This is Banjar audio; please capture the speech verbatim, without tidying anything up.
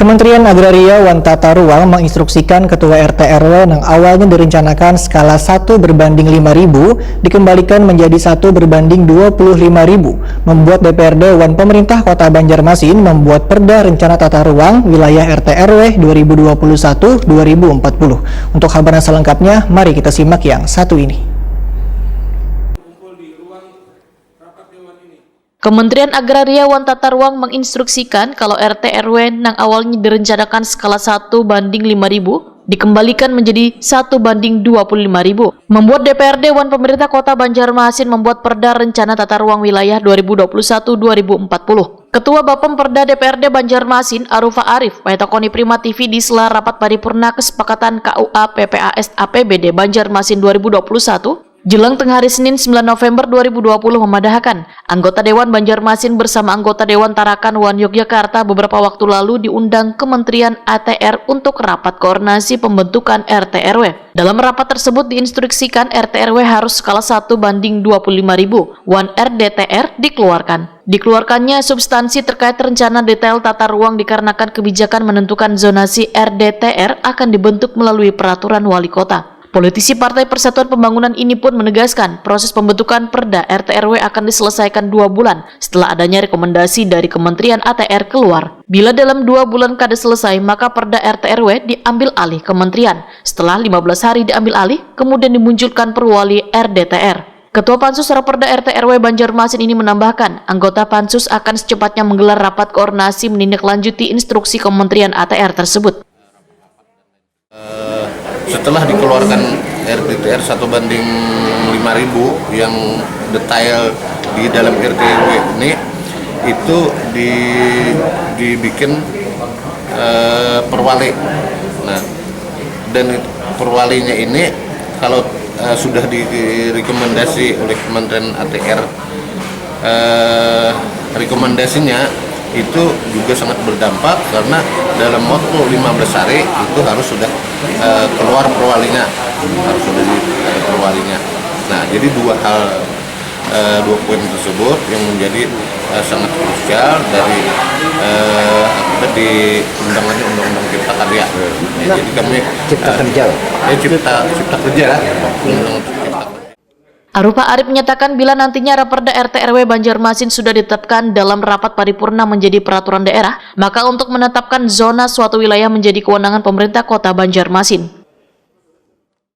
Kementerian Agraria wan Tata Ruang menginstruksikan Ketua R T R W nang awalnya direncanakan skala satu berbanding lima ribu dikembalikan menjadi satu berbanding dua puluh lima ribu, membuat D P R D wan pemerintah Kota Banjarmasin membuat Perda Rencana Tata Ruang Wilayah R T R W dua ribu dua puluh satu dua ribu empat puluh. Untuk habaran selengkapnya, mari kita simak yang satu ini. Kementerian Agraria wan Tata Ruang menginstruksikan kalau R T R W nang awalnya direncanakan skala satu banding lima ribu dikembalikan menjadi satu banding dua puluh lima ribu. Membuat D P R D wan pemerintah Kota Banjarmasin membuat Perda Rencana Tata Ruang Wilayah dua ribu dua puluh satu dua ribu empat puluh. Ketua Bapem Perda D P R D Banjarmasin, Arufa Arif, metakoni Prima T V di sela rapat paripurna kesepakatan K U A P P A S A P B D Banjarmasin dua ribu dua puluh satu, jelang tengah hari Senin sembilan November dua ribu dua puluh memadahakan, anggota Dewan Banjarmasin bersama anggota Dewan Tarakan wan Yogyakarta beberapa waktu lalu diundang Kementerian A T R untuk rapat koordinasi pembentukan R T R W. Dalam rapat tersebut diinstruksikan R T R W harus skala satu banding dua puluh lima ribu, wan R D T R dikeluarkan. Dikeluarkannya substansi terkait rencana detail tata ruang dikarenakan kebijakan menentukan zonasi R D T R akan dibentuk melalui peraturan wali kota. Politisi Partai Persatuan Pembangunan ini pun menegaskan, proses pembentukan Perda R T R W akan diselesaikan dua bulan setelah adanya rekomendasi dari Kementerian A T R keluar. Bila dalam dua bulan kada selesai, maka Perda R T R W diambil alih kementerian. Setelah lima belas hari diambil alih, kemudian dimunculkan perwali R D T R. Ketua Pansus Raperda R T R W Banjarmasin ini menambahkan, anggota Pansus akan secepatnya menggelar rapat koordinasi menindaklanjuti instruksi Kementerian A T R tersebut. Eh, setelah dikeluarkan R D T R satu banding lima ribu yang detail di dalam R T R W ini, itu di, dibikin eh, perwali. Nah, dan perwalinya ini kalau eh, sudah direkomendasi oleh Kementerian A T R, eh, rekomendasinya itu juga sangat berdampak karena dalam waktu lima belas hari itu harus sudah eh, keluar perwalinya, harus sudah di, ada perwalinya. Nah, jadi dua hal eh, dua poin tersebut yang menjadi eh, sangat krusial dari eh, apa, di undangannya Undang-Undang Cipta Karya. Ya, jadi kami Cipta eh, kerja. Ya, cipta cipta kerja. Undang-undang Cipta Kerja. Arufa Arif menyatakan bila nantinya Raperda R T R W Banjarmasin sudah ditetapkan dalam rapat paripurna menjadi peraturan daerah, maka untuk menetapkan zona suatu wilayah menjadi kewenangan pemerintah kota Banjarmasin.